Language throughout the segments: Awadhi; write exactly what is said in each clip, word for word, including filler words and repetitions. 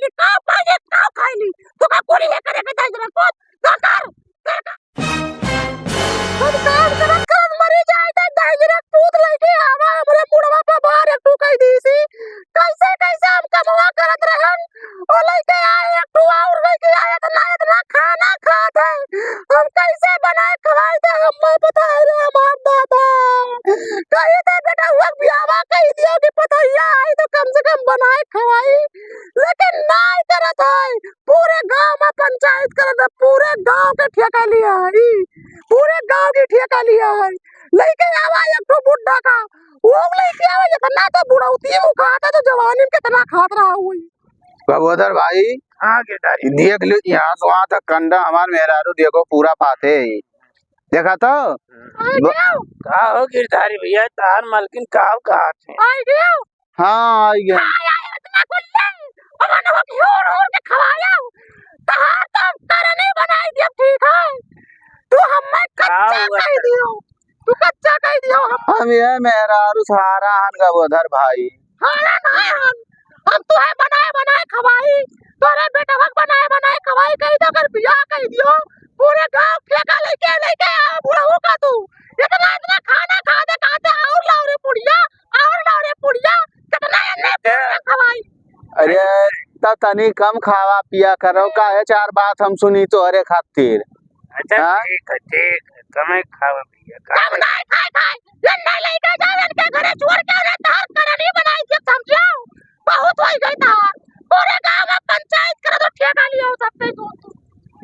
का पाए, का खाइली? तू का पूरी है करे के दाई जरा पूत, का कर? हम काम करत करत मरी जाए, त दाई जरा पूत लइके आवा, हमरे मुड़वा पर भार एक ठू कई दीसी। कैसे, कैसे हम कमवा करत रहन, ओ लइके आए, एक ठू और लइके आए, इतना, इतना खाना खात है। हम कैसे बनाए खवाई दे, हम बताए रे हमार दादा। कही दे बेटा, हुआ बियावा कही दियो कि पतोहिया आई तो कम से कम बनाए खवाई, लेकिन नाय करत है। पूरे गांव में पंचायत करत है, पूरे गांव के ठेका लिया है, पूरे गांव के ठेका लिया है। लइके आवा एक ठो बुड्ढा का, वो लइके आवा, इतना तो बुढ़ौती में खात है तो जवानी में कितना खात रहा हुई। गबोधर भाई, हाँ गिरधारी। देख लो, यहाँ से वहाँ तक कंडा हमार मेहरारू देखो पूरा पाथे है। देखा तो? आई ब- गयो। का हो गिरधारी भैया, तार मलकिन का कहत है? आई गयो। हाँ, आई गयो। आई, आई, इतना कुल्ले। ओमन हो घियोर ओर के खवायो। तहार तो करनी बनाई दिया, ठीक है। तू हमें का कच्चा हुआ कह था? दियो। तू कच्चा कह दियो हम। हम ये मेहरारू सहारा हन गबोधर भाई। हाँ, हाँ, हाँ। हम तो है बनाए, बनाए खवाई। तोरे बेटवा के बनाए, बनाए खवाई कही दो, अगर बियाह कही दियो, पूरे गांव ठेका लेके, लेके आओ बुढ़ऊ का तू। इतना, इतना खाना खाते, खाते और लाओ रे पुड़िया, और लाओ रे पुड़िया। कितना एन्ने ए। खवाई। अरे, त तनी कम खावा पिया करो, काहे चार बात हम सुनी तोहरे खातिर। अच्छा, हाँ? ठीक है, ठीक है, कमे खावा पिया, कम कमे। नहीं खाए, खाए। ये नहीं लेके जाओ, इनके घरे छोड़ के उन्हें तहार करनी बनाई के समझो। बहुत हो गई तहार। पूरे गांव में पंचायत कर दो, ठेका लियो सबके तू।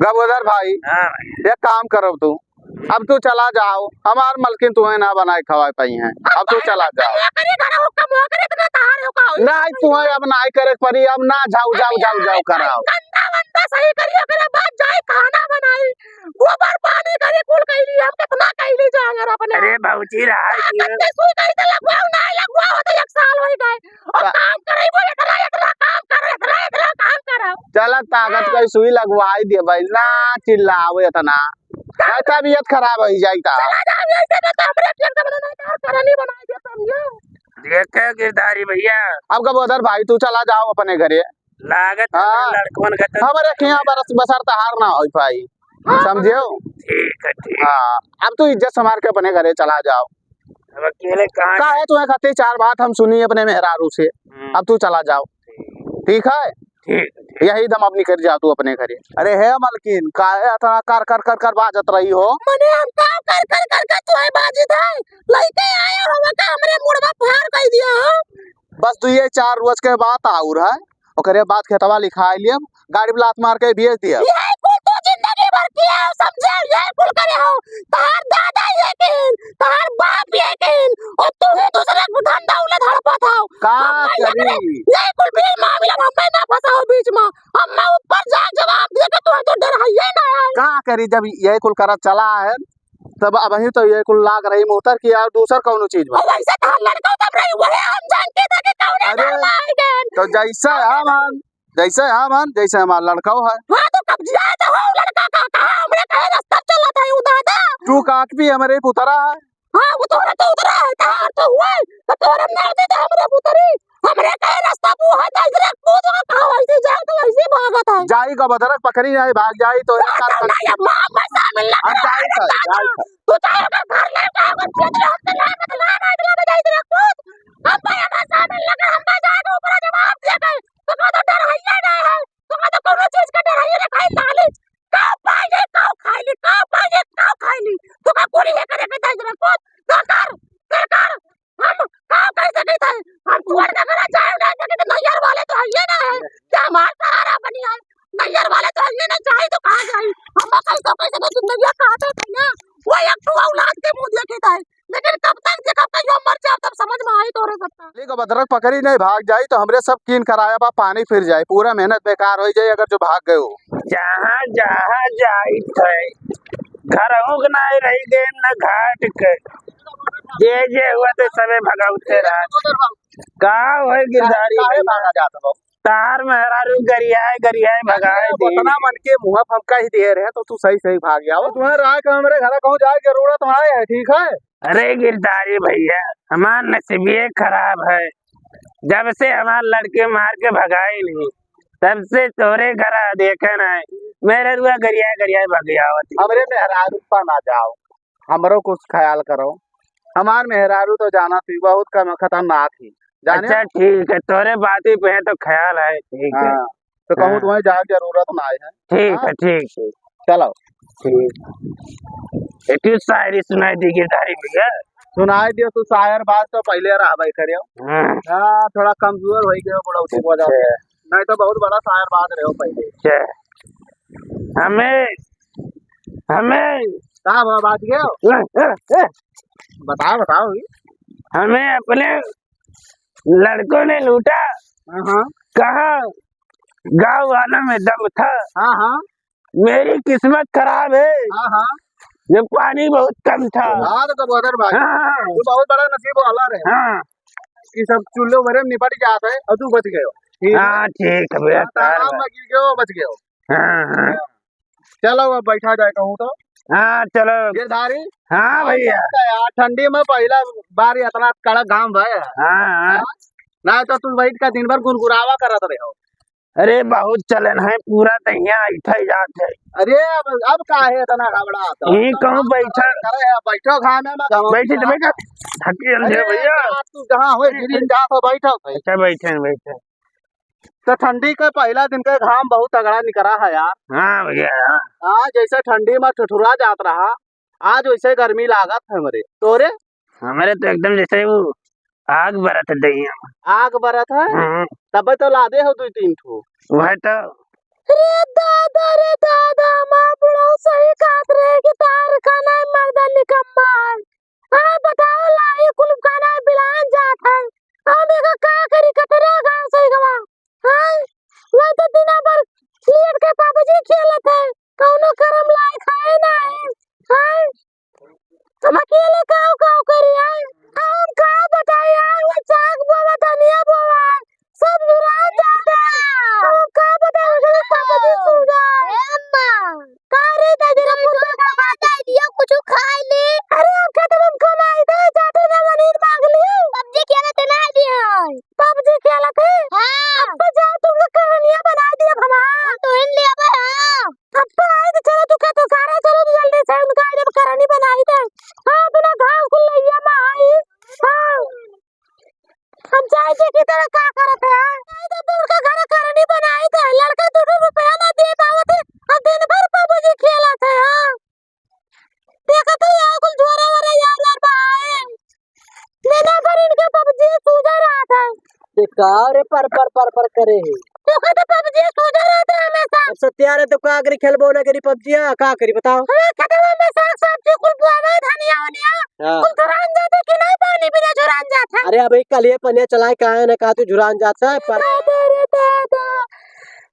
गबोधर भाई, हाँ भाई। एक काम करो तू, अब तू चला जाओ, हमार मलकिन तुम्हें ना बनाए खवाए पाई हैं, अब तू चला जाओ। कमवा करे, घर हो, कमवा करे, इतना तहार हो का हो? नहीं, तुम्हें अब ना करे पड़ी, अब ना जाओ, जाओ, जाओ, जाओ, कराओ। गंदा वंदा सही करिए, ओकरे बाद जाए खाना बनाई, गोबर पानी करे, कुल कैली, हम कितना कैली जाए यार अपने। अरे भौजी रहा आ, दियो। कत्ते सुई कही तो लगवाओ, ना लगवाओ तो एक साल हो गए। और का- काम करे वो इतना, इतना काम करे, इतना, इतना काम करे। चला ताकत हाँ। कोई सुई लगवाई दे भाई, ना चिल्लाओ इतना। का तबीयत खराब हो जाई ता। चला जाओ, ऐसे ना तो हमरे पेट में ना तो करनी बनाई दे, समझो। देखे गिरधारी भैया। अब गबोधर भाई तू चला जाओ अपने घरे। लागत है हाँ। लड़कवन का तो हमरे के यहाँ बरस बसर तहार ना हो पाई। हाँ। समझियो? ठीक है, ठीक। हाँ, अब तू इज्जत संभाल के अपने घरे चला जाओ। अब अकेले कहाँ का है तुम्हें खातिर चार बात हम सुनी अपने मेहरारू से। हम्म। अब तू चला जाओ। ठीक। ठीक है? ठीक, ठीक। यही दम अब निकल जा तू अपने घरे। अरे हे मलकिन, काहे इतना कर, कर, कर, कर बाजत रही हो? मने हम का कर, कर, कर, कर तुम्हें बाजित है? लइके आए हो का हमरे मुड़वा फार कर दिया हो? बस दुइये चार रोज के बात आउर है, ओकरे बाद खेतवा लिखाई लियब, गाड़ी में लात मार के बेच दियब। यही कुल तू जिंदगी भर किया हो, समझे? यही कुल करे हो। तहार दादा ये किन, तहार बाप ये किन, और तू ही दूसरे को धन दौलत हड़पत हो। का हम नहीं करी? अपने, यही कुल भी मामला में हमें ना फंसाओ बीच में। हमें ऊपर जा जवाब दिए कि तू तो डर है ये ना है। का करी जब ये कुल करत चला है? तब अबहीं तो ये कुल लाग रही मोहतर की, और दूसर कौनो चीज बा। और वैसे तो हम लड़का तब रही, वही हम जानते थे कि कौन है अरे, घर में आए गए। तो जैसे हम हन, जैसे हम हन, जैसे हमार लड़का है। हाँ, तो कब्जिया तो हो लड़का का, कहाँ हमरे कहे रास्ता चला था, यू दादा। तू काट भी हमरे पुतरा है। हाँ, वो तोहरा तो उतरा है, तहार तो हुआ है, तो तोहरा मार दे तो हमरे पुतरी। हमरे कहे रास्ता वो है, तो इधर कूद के कहाँ वैसे जाए, तो वैसे भागत है। जाई गबोधर के पकड़ी नहीं, भाग जाई तो अब माँ, मैं शामिल ना अब जाई करूँ, तो, जाई तो। तू चाहे अगर घर ले जाओ, अगर खुद रहो, तो ना, तो ना, ना, इधर ना, इधर कूद। हम भाई, हमारे शामिल लगे, हम भाई जाए तो ऊपर जवाब दिया गए। तो कहा तो डर है, ये नहीं है। तोका तो कौनो चीज का डर है ना, खाई लाली। का पाएंगे, का खाई ली, का पाएंगे, का खाई ली। तोका गोली है करे के दाई जरा पूत, का कर, का कर। हम का कैसे नहीं थे? हम छोड़ के घर जाए ना, लेकिन नैयर वाले तो है ये ना है कि हमार सहारा बनी है। नैयर वाले तो है ये ना, जाए तो कहाँ जाए? हम कैसे, कैसे तो जिंदगी काटे थे ना, वो एक ठो औलाद के मुंह देखे थे। लेकिन कब तक जे कब तक यो मर जाब, तब समझ में आई तोरे सबका। ले गबोधर के पकड़ी नहीं, भाग जाई तो हमरे सब कीन कराया बा, पानी फिर जाई, पूरा मेहनत बेकार हो जाई अगर जो भाग गए हो। जहाँ जहाँ जाइत है, घरहूँ के नाहीं रहि गए न घाट के, जे जे हुआ ते सबे भगौते रहा। का होए गिरधारी काहे भैया? भागा जात हो? तार मेहरारू गरियाए, गरियाए भगाए दे। उतना मन के मुँह हम कह दिए रहे तो तू सही सही भाग जाओ। तुम्हें राय का हमरे घर कहूँ जाए जरूरत ना है, ठीक है? अरे गिरधारी भैया, हमार नसीबिये खराब है, जब से हमार लड़के मार के भगाए नहीं, तब से तोरे घरा देखे ना है, मेहररुआ गरिया गरिया भाग आवत है। हमरे मेहरारू पा ना जाओ, हमरो कुछ ख्याल करो। हमार मेहरारू तो जाना थी बहुत कम खतरनाक ही, जाने? अच्छा ठीक है, तोरे बाती पे है तो ख्याल है, ठीक है। हाँ, तो कहूँ हाँ। तुम्हें जाए जरूरत ना है। ठीक हाँ? है, ठीक है। चलो। ठीक। एक ठो शायरी सुनाई दी गिरधारी भैया। सुनाई दियो, तू शायर बात तो पहले रहबे करियो। हाँ। हाँ, थोड़ा कमजोर हो गयो, बड़ा उठी बोला। अच्छा। नहीं तो बहुत बड़ा शायर बात रहे हो पहले। अच्छा। हमें, हमें का बा-, बात गयो? ए, ए, ए। बताओ, बताओ ही। हमें अपने लड़कों ने लूटा। हाँ, हाँ। कहाँ गाँव वालों में दम था। हाँ, हाँ। मेरी किस्मत खराब है। हाँ, हाँ। ये पानी बहुत कम था। हाँ, तो कबूतर भाई, हाँ। तू बहुत बड़ा नसीब वाला रहे। हाँ। कि सब चूल्हे भरे निपट जात है और तू बच गयो। ठीक है। हाँ, ठीक है भैया, हाँ, तार तालाब बा। में गिर गयो, बच गयो। हाँ, हाँ। चलो, अब बैठा जाए कहूँ तो। हाँ, चलो। गिरधारी? हाँ भैया। यार, ठंडी में पहला बार इतना कड़क घाम भय है। हाँ, हाँ। हाँ? ना तो तू बैठ के दिन भर गुनगुनावा करत रहे हो। अरे, बहुत चलन है, पूरा दहिया ऐठा ही जात है। अरे, अब, अब काहे इतना घबरात हो? यहीं कहूँ बैठा। अरे, बैठो घामे में, घामे में। बैठी तो बैठा। ढकी अंधे अरे, भैया। यार, तू जहाँ हो, गिरी जात हो, बैठो भाई। अच्छा, बैठे, बैठे। तो ठंडी के पहला दिन के घाम बहुत तगड़ा निकरा है यार। हाँ भैया। हाँ, जैसे ठंडी में ठुठुरा जात रहा, आज वैसे गर्मी लागत है हमरे। तोरे? हमरे तो एकदम जैसे वो आग बरत है दहिया में। आग बरत है? हम्म। तबे तो लादे हो दुई तीन ठो। वह तो। रे दादा, रे दादा, माँ बुढ़ऊ सही कहत रहे कि तार खाना है मर्दा निकम्मा है। हाँ, बताओ ला, ये कुल खाना है बिलान जात है। हम एका का करी, कतरा गाँव सही गवा। हाँ, वह तो दिना भर लेट के पबजी खेलत है, कौनो करम लायक है ना है। हाँ, हम अकेले काव काव करी, आय? हम का बताई, आय? वो साग बोवा, धनिया बोवा, सब झुरान जात है। हम का बताई, ओकरे पापा जी सुन जाए। ए अम्मा। का रे दादी रे, ये पुत्र का बात है, दिया कुछ खाए ले। अरे, अब खेत में कमाई दे, जाते ना मनीर मांग लियो। पबजी खेलत ना दिया। पबजी खेलत है? हाँ। अब तो जाओ, तुमको करनिया बनाई दिया हमार। हम तो इन लिया बे, हाँ। अब तो आई तो चलो, तू कहतो सारा, चलो तू जल्दी से उनका आई जब करनी बनाई दे। हाँ, अपना घाव कुल लइया में आई। हाँ। हम जाए देखी तेरा का करत है, हाँ? आई तो तू उनका घर करनी बनाई दे। लड़का दो रुपया ना दे पावत है। अब दिन भर पबजी खेलत है, हाँ। देखा तो यार, कुल झोरा वोरा यार, यार बा आए। लेना पर इनके पबजी सूझा रहा था। ये का रे पर, पर, पर, पर करे है? देखा तो पबजी सूझा रहा था हमेशा। अब सत्या रे तो का करी, खेलबो ना करी पबजी, आ, का करी बताओ? हाँ, खेतवा में साग सब्जी कुल बोवा, धनिया वनिया। हाँ। कुल झुरान जाते कि नहीं, पानी बिना झुरान जाता। अरे अबे कल ये पनिया चलाए, काहे ना का तू झुरान जाता है, पर दादा रे दादा।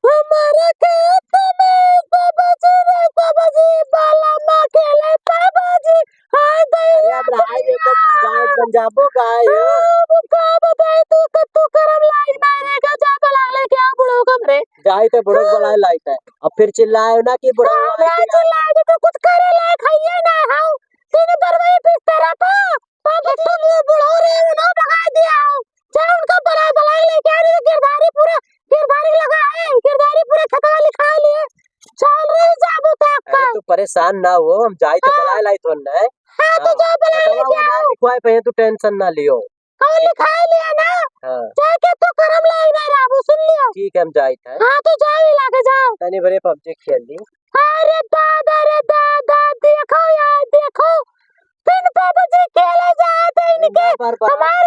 हमारे खेत में सब्जी रे सब्जी, बाला माँ खेले पाबाजी। हाय दाई अरे रे अब हाय रे, तो दाई। गायक बन जाबो, गाय हो। हाँ, अब का बताए तू, कत्तू करम लायक ना रे, का जा बला ले क्या बुढ़ो कम रे। जाए तो बुढ़ो हाँ। बला लायक है। अब फिर चिल्लाए ना कि बुढ़ो हाँ, बला लायक है। चिल्लाए तो कुछ करे लायक है ये ना, हाँ। तेरे बरवाई बिस्तर पर, पापा तुम वो बुढ़ो रे, उन्होंने भगा दिया। जा उनका बला-, बलाई लेके आ रही है, गिरधारी पूरा, गिरधारी लगा है, गिरधारी पूरा खेतवा लिखा लिए। चल रे जाबू तक अरे का। तू परेशान ना हो, हम जाई तो हाँ। बलाए लाई तो ना। हाँ, तो हाँ, जा बलाए खेतवा लेके वो ना आओ। लिखवाए पे तू tension ना लियो। कौन लिखाए लिया ना? हाँ। जाके तू करम लाई ना रहबू, सुन लियो। ठीक है, हम जाइत है। हाँ, तो जाओ, ही लागे जाओ। तनी भरे पबजी खेल ली। अरे दादा रे दादा, देखो यार, देखो। दिन पबजी खेले जात है इनके। बार, बार, बार। हमार